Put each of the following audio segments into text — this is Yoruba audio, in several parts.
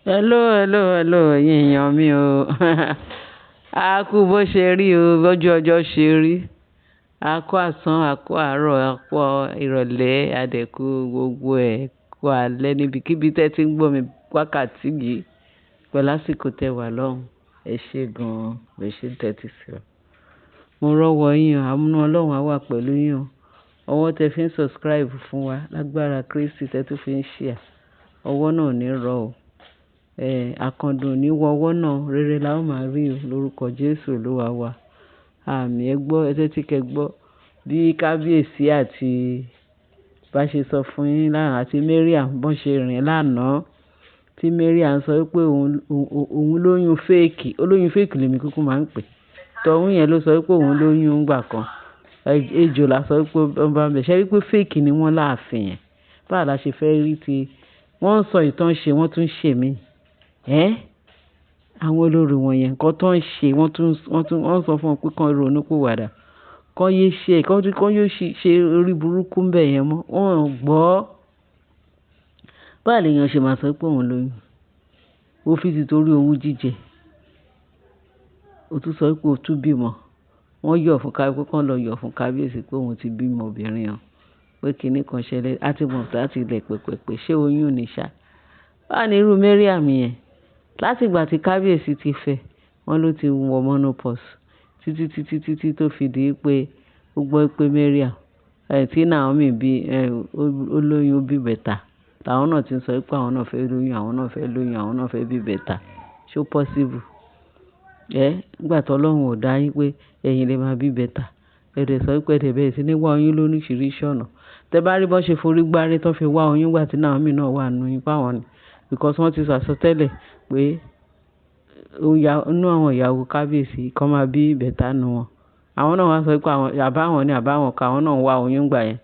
Hello, hello, hello, ẹ̀yin èèyàn mi o. A kú bó ṣe rí o, bójú ọjọ́ ṣe rí. A kú àsán, a kú àárọ̀, a kú ìrọ̀lẹ́, a dẹ̀ kú gbogbo ẹ̀, kú alẹ́ níbikíbi tẹ́ tí ń gbọ́ mi wákàtí yìí pẹ̀lú àsìkò tẹ́ wà lọ́hùn. Ẹ ṣé gan-an, bẹ ṣé ń tẹ́tí sí wa. Mo rọ́wọ́ yín o, àánú Ọlọ́run á wà pẹ̀lú yín o. Ọwọ́ tẹ fi ń subscribe fún wa lágbára Kristi tẹ tún fi ń share. Ọwọ́ náà ò ní rọ o. Àkàndùn ò ní wọ ọwọ́ náà, rere la ó máa rí o lórúkọ Jésù Olúwa wa. Àmín. Ẹ gbọ́, ẹ tẹ́tí kẹ gbọ́ bí Kábíyèsí àti bá ṣe sọ fún yín lánàá àti Mariam bọ́n ṣe rìn lánàá tí Mariam sọ wípé òun lóyún fake, olóyún fake lèmi kúkú máa ń pè. Tọ̀ún yẹn ló sọ wípé òun lóyún ńgbà kan. Ejò la sọ wípé ó ń bá ń bẹ̀. Ṣé rí pé fake ni wọ́n láàfin yẹn? Báwo la ṣe fẹ́ rí tí wọ́n ń sọ ìtàn ṣe, wọ́n tún ń ṣe mí. Ẹ́! Àwọn olórí wọn yẹn, nǹkan tó ń ṣe, wọ́n tún, wọ́n sọ fún wọn pé kí wọ́n ronú pìwàdà. Kán yé ṣe, kán yé ṣe orí burúkú ń bẹ̀ yẹn mọ́. Wọ́n ò gbọ́. Báwo lèèyàn ṣe máa sọ pé òun lóyún? Ó fi ti torí owú jíjẹ. Ó tún sọ pé ó tún bímọ. Wọ́n yọ̀ fún ká pé kán lọ yọ̀ fún Kábíyèsí pé òun ti bímọ obìnrin o. Pé kíní kan ṣẹlẹ̀. A ti mọ̀ láti ilẹ̀ pẹ̀pẹ̀pẹ̀ ṣé oyún ni ṣá. Báwo ni irú Mariam yẹn? Láti ìgbà tí Kábíyèsí ti fẹ́, wọ́n ló ti wọ menopause títí, títí, títí tó fi di pé ó gbọ́ pé Mariam, tí Naomi bí, ó lóyún ó bí ìbẹta. Àwọn náà tí ń sọ pé àwọn náà fẹ́ lóyún, àwọn náà fẹ́ lóyún, àwọn náà fẹ́ bí ìbẹta. Ṣé ó possible? Ẹ́, nígbà tí Ọlọ́run ò dá yín pé ẹ̀yin lè máa bí ìbẹta. Ẹ dẹ̀ sọ pé ẹ dẹ̀ bẹ̀rẹ̀ sí ní wá oyún lóríṣiríṣi ọ̀nà. Tẹ bá rí bó ṣe forí gbárí tó fi wá oyún nígbà tí Naomi náà wà nínú oyún fáwọn ni. Because wọ́n ti sọ àsọtẹ́lẹ̀ pé ó ya inú àwọn ìyàwó Kábíyèsí kan máa bí ìbẹta nínú wọn. Àwọn náà wá sọ pé àwọn, àbá wọn ni àbá wọn kọ́, àwọn náà ń wá oyún nígbà yẹn.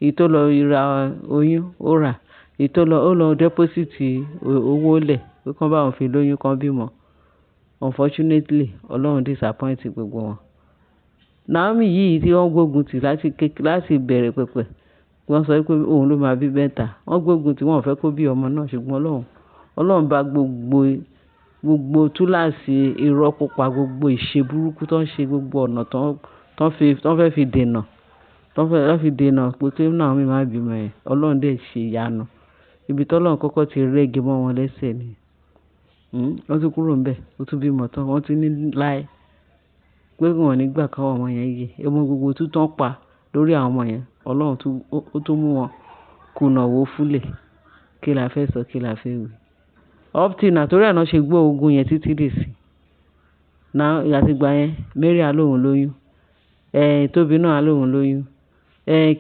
Èyí tó lọ ra oyún, ó rà. Èyí tó lọ, ó lọ deposit owó lẹ̀ pé kí wọ́n bá òun fi lóyún kan bímọ. Unfortunately, Ọlọ́run disappoint gbogbo wọn. Naomi yìí tí wọ́n gbógun tì láti bẹ̀rẹ̀ pẹ̀pẹ̀. Wọ́n sọ pé òun ló máa bí mẹ́ta. Wọ́n gbógun tì, wọ́n ò fẹ́ kó bí ọmọ náà ṣùgbọ́n Ọlọ́run bá gbogbo túláàsì irọ́ púpà, gbogbo ìṣe burúkú tó ń ṣe, gbogbo ọ̀nà tó ń fẹ́ fi dènà, tó ń fẹ́ fi dènà pé kí Naomi má bímọ yẹn. Ọlọ́run dẹ̀ ṣe ìyanu. Ibi tí Ọlọ́run kọ́kọ́ ti rẹ́gi mọ́ wọn lẹ́sẹ̀ ni. Wọ́n tún kúrò níbẹ̀, ó tún bímọ tán, wọ́n tún ní láé pé wọ́n ò ní gbà káwọn ọmọ yẹn yè. Ọmọ gbogbo itú tó ń pa lórí àwọn ọmọ yẹn, Ọlọ́run tún, ó tún mú wọn kùnà wó fúlẹ̀. Kí la fẹ́ sọ, kí la fẹ́ wí? Up till now, torí ẹ náà ṣe gbọ́ ogun yẹn títí dì sí. Now, àti ìgbà yẹn, Mariam lóhùn lóyún. Tóbi náà lóhùn lóyún.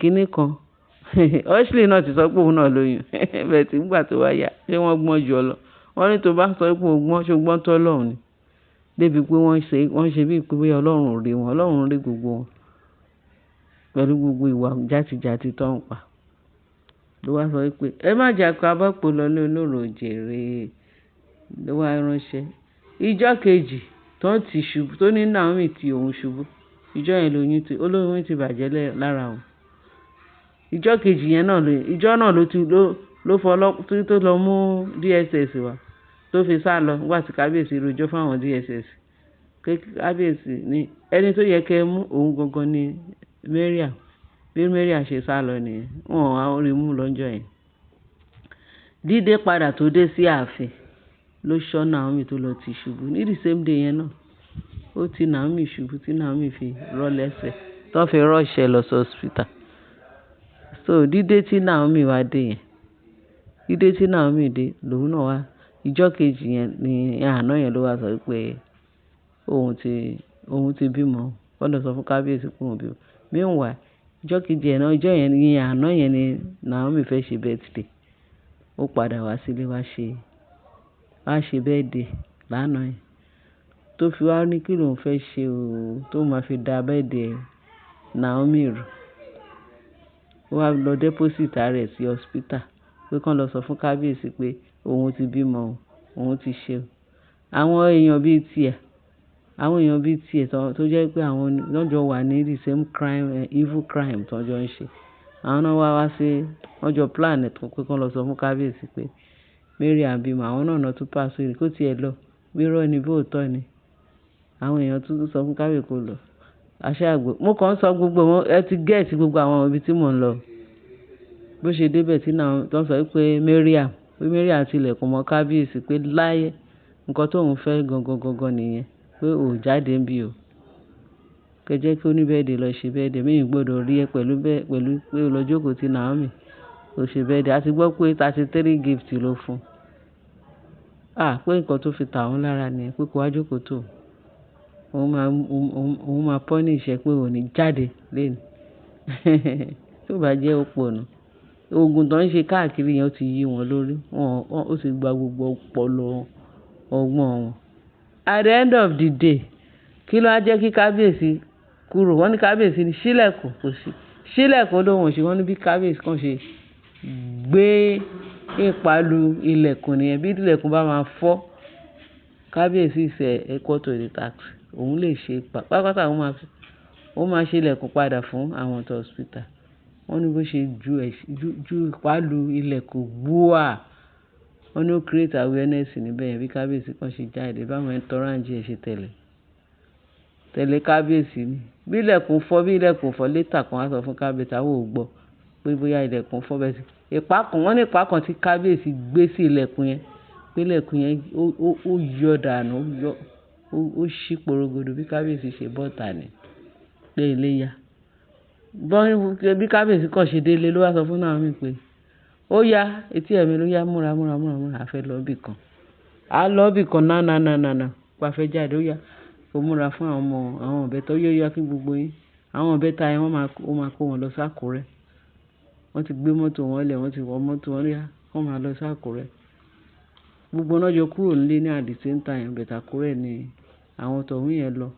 Kíní kan. Ashley náà ti sọ pé òun náà lóyún. But nígbà tó wá yá, ṣé wọ́n gbọ́n ju ọ lọ? Wọ́n ní tó bá sọ pé o gbọ́n, ṣé o gbọ́n tó Ọlọ́run ni? Débi pé wọ́n ṣe bí i pé Ọlọ́run ò rí wọn. Ọlọ́run rí gbogbo wọn pẹ̀lú gbogbo ìwà játijàti tó ń pa. Ló wá sọ wípé ẹ má jà ká bá pò lọlé olóró jèrè. Ló wá ránṣẹ́. Ijọ́ kejì tó ń ti ṣubú, tó ní Naomi tí òun ṣubú. Ijọ́ yẹn lóyún ti, olóyún ti bàjẹ́ lára òun. Ijọ́ kejì yẹn náà ló, ijọ́ náà ló ti, ló fọlọ́, tó lọ mú DSS wá tó fi sálọ nígbà tí Kábíyèsí rojọ́ fún àwọn DSS. Pé Kábíyèsí ní ẹni tó yẹ kí ẹ mú òun gangan ni Mariam. Bí Mariam ṣe sálọ nìyẹn. Wọ́n á rí mú lọ́jọ́ yẹn. Dídé padà tó dé sí ààfin ló ṣọ́ Naomi tó lọ ti ṣubú. Ní the same day yẹn náà, ó ti Naomi ṣubú tí Naomi fi rọ́ lẹ́sẹ̀, tó fi rush ẹ lọ sí hospital. So dídé tí Naomi wá dé yẹn, dídé tí Naomi dé, lòun náà wá. Ijọ́ kejì yẹn ní àná yẹn ló wá sọ wípé òun ti bímọ. Wọ́n lọ sọ fún Kábíyèsí pé òun bímọ. Meanwhile, ijọ́ kejì yẹn náà, ijọ́ yẹn ní àná yẹn ni Naomi fẹ́ ṣe birthday. Ó padà wá sílé wá ṣe birthday lánàá yẹn. Tó fi wá ní kí lòun fẹ́ ṣe o tó máa fi da birthday Naomi rú. Ó wá lọ deposit ara ẹ̀ sí hospital pé kí wọ́n lọ sọ fún Kábíyèsí pé òun ti bímọ o, òun ti ṣe o. Àwọn èèyàn bí i tiẹ̀, àwọn èèyàn bí i tiẹ̀ tó jẹ́ pé àwọn lọ́jọ́ wà ní the same crime, evil crime tó jọ ń ṣe. Àwọn náà wá wá sí, wọ́n jọ plan ẹ̀ pé kí wọ́n lọ sọ fún Kábíyèsí pé Mariam bímọ. Àwọn náà náà tún persuade kó tí ẹ lọ. Bí irọ́ ni bí òótọ́ ni. Àwọn èèyàn tún sọ fún kábíyèsí kó lọ. Aṣá àgbo. Mo kàn ń sọ gbogbo wọn, ẹ ti get gbogbo àwọn ibi tí mò ń lọ. Bó ṣe dé bẹ̀ tí náà tó ń sọ wípé Mariam, pé Mariam ti ilẹ̀kùn mọ́ kábíyèsí pé láyé nǹkan tó ń fẹ́ gangan gangan nìyẹn pé ò jáde níbí o. Kẹ́ jẹ́ kí ó ní birthday lọ ṣe birthday. Mi ò gbọdọ̀ rí ẹ pẹ̀lú bẹ́ẹ̀, pẹ̀lú pé o lọ jókòó ti Naomi. O ṣe birthday. A ti gbọ́ pé 33 gift ló fún. À, pé nǹkan tó fi tà òun lára ni pé kó wá jókòó tó. Òun máa, òun, òun máa punish ẹ pé ò ní jáde lónìí. Tí ó bá jẹ́ òpònú. Ogun tó ń ṣe káàkiri yẹn ó ti yí wọn lórí. Wọ́n, ó ti gba gbogbo ọpọlọ ọgbọ́n wọn. At the end of the day, kí ló á jẹ́ kí kábíyèsí kúrò? Wọ́n ní kábíyèsí ní ṣílẹ̀kùn kò sí. Ṣílẹ̀kùn ló wọ̀n ṣe. Wọ́n ní bí kábíyèsí kan ṣe gbé ìpàlù ilẹ̀kùn nìyẹn. Bí ilẹ̀kùn bá máa fọ́, kábíyèsí is equal to the task. Òun lè ṣe pátápátá òun máa, ó máa ṣe ilẹ̀kùn padà fún àwọn tó hospital. Wọ́n ní bó ṣe ju ẹ̀, ju ìpàlù ilẹ̀kùn gbúà. Wọ́n ní ó create awareness níbẹ̀ yẹn bí kábíyèsí kan ṣe jáde, bá àwọn entourage ẹ ṣe tẹ̀lé. Tẹ̀lé kábíyèsí ni. Bí ilẹ̀kùn fọ́, bí ilẹ̀kùn fọ́ later kan wá sọ fún kábíyèsí, àwọn ò gbọ́ pé bóyá ilẹ̀kùn fọ́ bẹ́ẹ̀ sí. Ìpá kan, wọ́n ní ìpá kan tí kábíyèsí gbé sí ilẹ̀kùn yẹn, pé ilẹ̀kùn yẹn ó yọ dànù, ó yọ, ó ṣí porogodo bí kábíyèsí ṣe bọ́ta ni. Pé ilé ya. Bí kábíyèsí kan ṣe délé ló wá sọ fún Naomi pé ó yá, etí ẹ̀mí ló yá, múra, múra, múra, múra, a fẹ́ lọ ibì kan. A lọ ibì kan ná, ná, ná, ná, ná. Pa fẹ́ jáde, ó yá. Kó múra fún àwọn ọmọ, àwọn ìbẹ́ta. Ó yá, ó yá kí gbogbo yín. Àwọn ìbẹ́ta yẹn wọ́n máa, ó máa kó wọn lọ sí Àkúrẹ́. Wọ́n ti gbé mọ́tò wọn lẹ̀, wọ́n ti wọ mọ́tò wọn yá, wọ́n máa lọ sí Àkúrẹ́. Gbogbo wọn jọ kúrò nílé ní at the same time, but Àkúrẹ́ ni àwọn tọ̀hún yẹn lọ.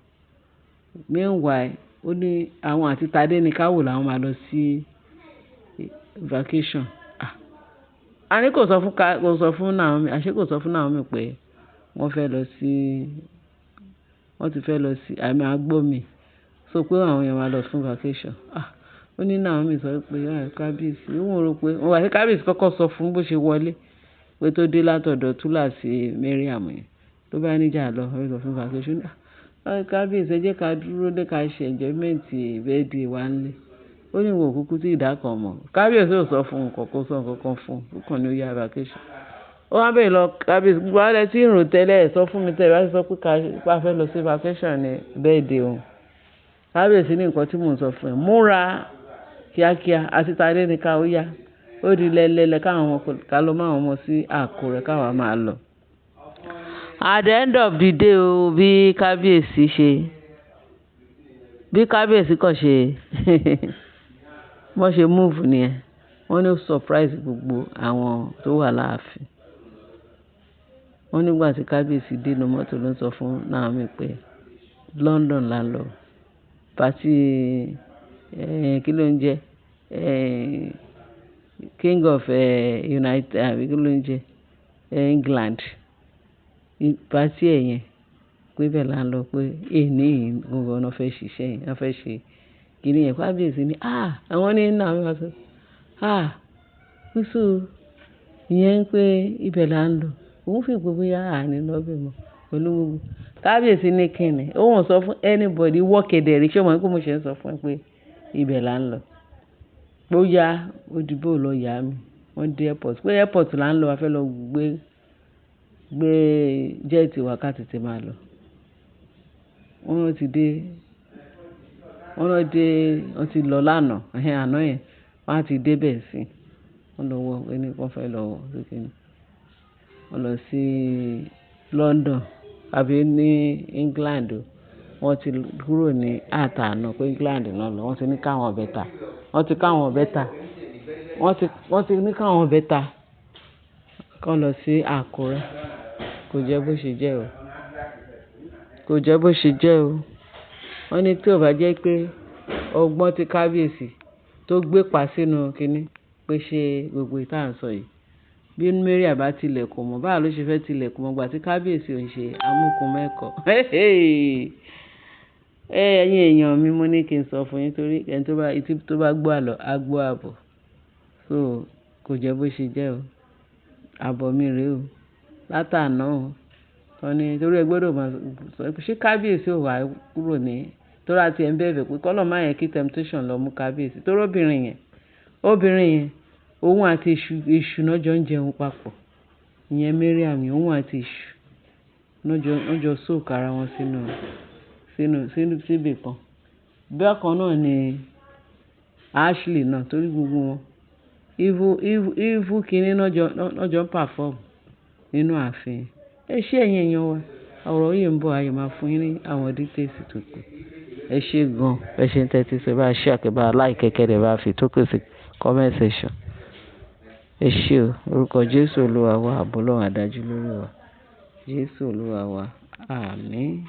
Meanwhile, ó ní àwọn àti Tádé ní ká wò làwọn máa lọ sí vacation. Ah! A ní kò sọ fún ká, kò sọ fún Naomi, àṣé kò sọ fún Naomi pé wọ́n fẹ́ lọ sí, wọ́n ti fẹ́ lọ sí, àmì àgbọ̀ mi. So pé àwọn èèyàn máa lọ fún vacation. Ah! Ó ní Naomi sọ pé, ah, kábíyèsí, òun rò pé, òun àti kábíyèsí kọ́kọ́ sọ fún bó ṣe wọlé pé tó dé látọ̀dọ̀ túláàsì Mariam yẹn. Tó bá ní jà lọ, ó lọ fún vacation. Ah! Kábíyèsí, ẹ jẹ́ ká dúró dé ká ṣe enjoyment birthday wa nílé. Ó ní ìwọ kúkú tí ìdá kan mọ̀. Kábíyèsí ò sọ fún nǹkan, kó sọ nǹkan kan fún un. Ó kàn ní ó yá vacation. Ó wá bẹ̀rẹ̀ lọ kábíyèsí, gbogbo wa lẹ tí ń rò tẹ́lẹ̀, sọ fún mi tẹ́lẹ̀, bá sọ pé ká, pé a fẹ́ lọ sí vacation ní birthday òun. Kábíyèsí ní nǹkan tí mò ń sọ fún ẹ. Múra kíákíá àti Tádé ní ká ó yá. Ó di lẹ́lẹ́lẹ́ káwọn ọmọ ká lọ máa wọn sí Àkúrẹ́ káwa máa lọ. At the end of the day o, bí kábíyèsí ṣe, bí kábíyèsí kan ṣe, wọ́n ṣe move nìyẹn. Wọ́n ní ó surprise gbogbo àwọn tó wà láàfin. Wọ́n nígbà tí kábíyèsí dé inú mọ́tò ló ń sọ fún Naomi pé London là ń lọ. Party, kí ló ń jẹ́? King of, United, àbí kí ló ń jẹ́? England. Party ẹ̀ yẹn pé bẹ́ẹ̀ là ń lọ pé èní yìí gangan náà fẹ́ ṣiṣẹ́ yẹn, wọ́n fẹ́ ṣe kíní yẹn. Kábíyèsí ní, ah! Àwọn ní Naomi wá sọ, ah! So ìyẹn pé ibẹ̀ là ń lọ. Òun feel pé bóyá a ní lọ bẹ́ẹ̀ mọ́ pẹ̀lú gbogbo. Kábíyèsí ní kíni. Òun ò sọ fún anybody ìwọ kẹ̀dẹ̀ rí. Ṣé o mọ̀ pé mo ṣe ń sọ fún ẹ pé ibẹ̀ là ń lọ. Pé ó yá, ó di bó lọ yá mi. Wọ́n dé airport. Pé airport là ń lọ, a fẹ́ lọ gbé jet wa ká tètè máa lọ. Wọ́n ti dé, wọ́n lọ dé, wọ́n ti lọ lánàá. Ẹ̀hẹn àná yẹn. Wọ́n á ti dé bẹ́ẹ̀ sí. Wọ́n lọ wọ, ẹni kan fẹ́ lọ wọ, sí kíni. Wọ́n lọ sí London àbí ní England o. Wọ́n ti kúrò ní àtàná pé England náà lọ. Wọ́n ti ní káwọn bẹ́tà. Wọ́n ti káwọn bẹ́tà. Wọ́n ti ní káwọn bẹ́tà kó lọ sí Àkúrẹ́. Kò jẹ́ bó ṣe jẹ́ o. Kò jẹ́ bó ṣe jẹ́ o. Wọ́n ní tí ò bá jẹ́ pé ọgbọ́n tí kábíyèsí tó gbé pa sínú kíní pé ṣe gbogbo ìta ń sọ yìí. Bí Mariam bá tilẹ̀kùn mọ́, báwo ló ṣe fẹ́ tilẹ̀kùn mọ́ ìgbà tí kábíyèsí ò ń ṣe amúkùn mẹ́kọ̀ọ́. Ẹ̀yin èèyàn mi, mo ní kí n sọ fún yín torí ẹni tó bá, etí tó bá gbọ́ àlọ́, á gbọ́ àbọ̀. So kò jẹ́ bó ṣe jẹ́ o. Àbọ̀ mi rèé o. Látàná o. Wọ́n ní torí ẹ gbọ́dọ̀ máa sọ pé ṣé kábíyèsí ò wá kúrò ní torí a ti ẹ̀ ń bẹ̀bẹ̀ pé k'Ọlọ́run má yẹ kí temptation lọ mú kábíyèsí. Torí obìnrin yẹn, òun àti èṣù, èṣù náà jọ ń jẹun papọ̀. Ìyẹn Mariam yẹn, òun àti èṣù náà jọ soak ara wọn sínú síbì kan. Bákan náà ni Ashley náà torí gbogbo wọn evil, evil, evil kíní náà jọ ń perform nínú ààfin. Ẹ ṣé ẹ̀yin èèyàn wa. Ọ̀rọ̀ yìí ń bọ̀, a yóò máa fún yín ní àwọn details tó kù. Ẹ ṣé gan. Ẹ ṣé ń tẹ́tí sí, ẹ bá share, kẹ́ bá like, kẹ́ dẹ̀ bá fi tó kù sí comment section. Ẹ ṣé o. Orúkọ Jésù Olúwa wa, ààbò Ọlọ́run á dájú lórí wa. Jésù Olúwa wa. Àmín.